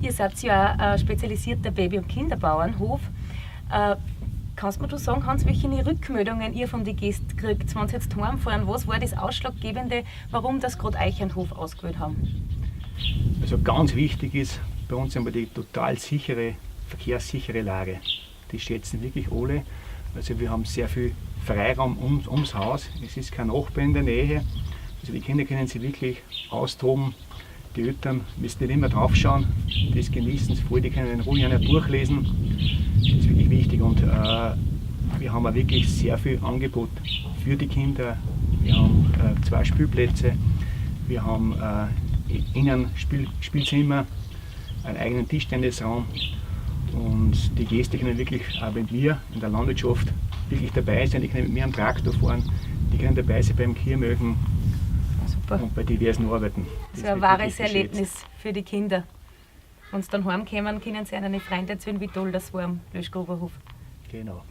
Ihr seid ja auch ein spezialisierter Baby- und Kinderbauernhof. Kannst du mir sagen, Hans, welche Rückmeldungen ihr von den Gästen kriegt, wenn sie jetzt heimfahren? Was war das Ausschlaggebende, warum das gerade euch einen Hof ausgewählt haben? Also ganz wichtig ist bei uns einmal die total sichere, verkehrssichere Lage. Die schätzen wirklich alle. Also wir haben sehr viel Freiraum ums Haus. Es ist kein Nachbar in der Nähe. Also die Kinder können sich wirklich austoben. Die Eltern müssen nicht immer draufschauen. Das genießen sie voll. Die können in Ruhe ein Buch lesen. Das ist wirklich wichtig. Und wir haben auch wirklich sehr viel Angebot für die Kinder. Wir haben zwei Spielplätze. Wir haben innen Spielzimmer, einen eigenen Tischtennisraum. Und die Gäste können wirklich auch mit mir in der Landwirtschaft wirklich dabei sein. Die können mit mir am Traktor fahren, die können dabei sein beim Kühemelken Super. Und bei diversen Arbeiten. Das ist ein wird wahres wirklich geschätzt. Erlebnis für die Kinder. Wenn sie dann heimkommen, können sie einen Freund erzählen, wie toll das war am Löschgruberhof. Genau.